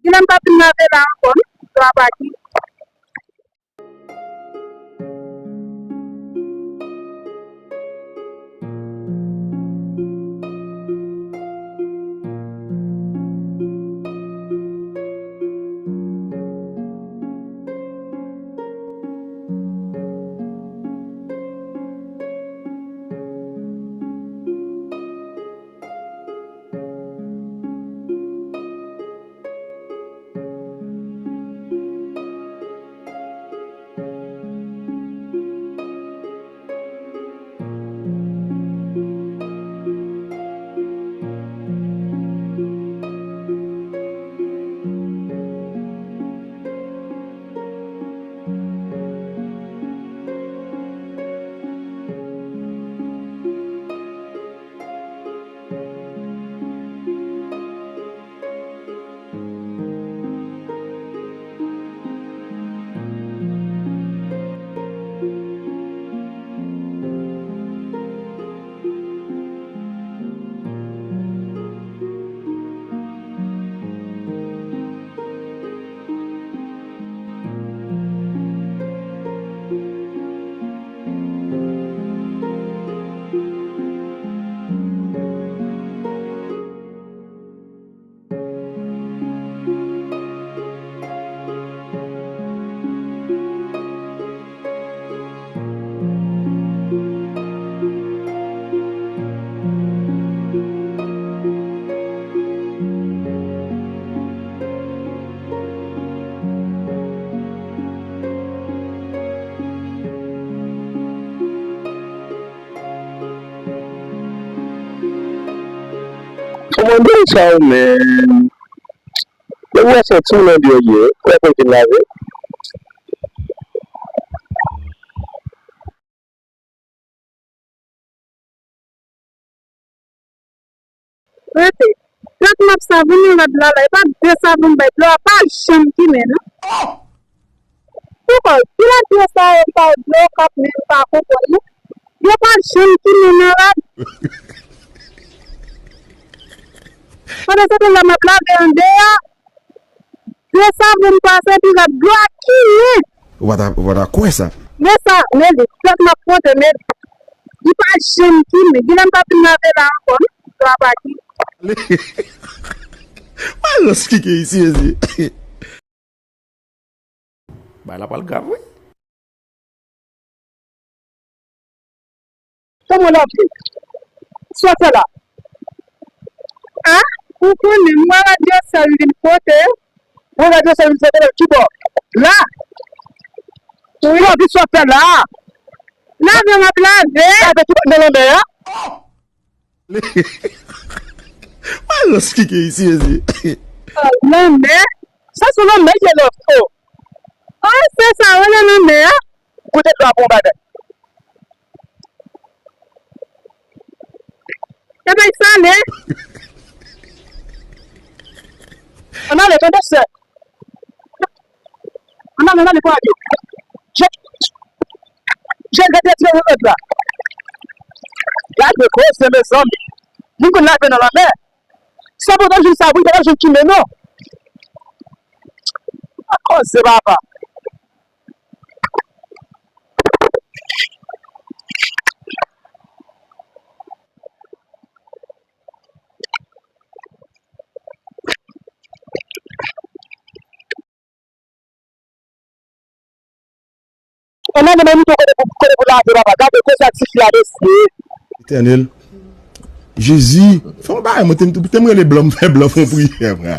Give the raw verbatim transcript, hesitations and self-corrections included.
Gilèm pa fin lave la ankò, non? Travay. Kòmandan sa yo menm. Lè w wè senti w nan dèyè, w ap vin lave. Rete. Tèt m ap savon nan rad la, la, e pa de savon m bay dlo a, pa janm kimen, non. Poukò, ki la dlo sa yo, sa yo dlo k ap men pa konprann, non. Yo pa janm kimen nan rad. Pandan se tan la, m ap lave an deyò. De savon m pase, epi rad dlo a kimen. Ou pa ta, ou pa ta kwè sa. Men sa, men li, tèt m ap fwote, men li pa janm kimen. Gilèm pa fin lave la ankò, non? Travay. Malòs ki gen isi, mezye. Bagay la pral grav, wi. Kòman w ap ye? Sa w fè la? A, ou konnen, m wè radyo sèl vin pote. Ou wè radyo sèl vin pote, ki bò? La? Wi. Ou anvi sa w fè la? Lave, m ap lave. Lave tout nan lanmè a? Malòs ki gen isi, mezye. Lanmè? Sa se lanmè ki ye lòt. O. O, se sa, w nan lanmè a? Kote dlo a pou yon bagay. E bay sale. Ann ale, tande sè. Ann ale, ann ale, pou ale. Je, je, je, je, je, je, la. Gade koze, mezanmi. Moun konn lave nan lanmè. Sa pou ta jwenn sa, pou ta jwenn kimen, non. A koze, papa. Ann ale, men mete kote pou, kote pou lave, papa. Gade koze ak tifi a, mesye. Etènèl. Jezi, fè yon bagay, mwen te, te m rele blan, m fè blan fè yon priyè, frè.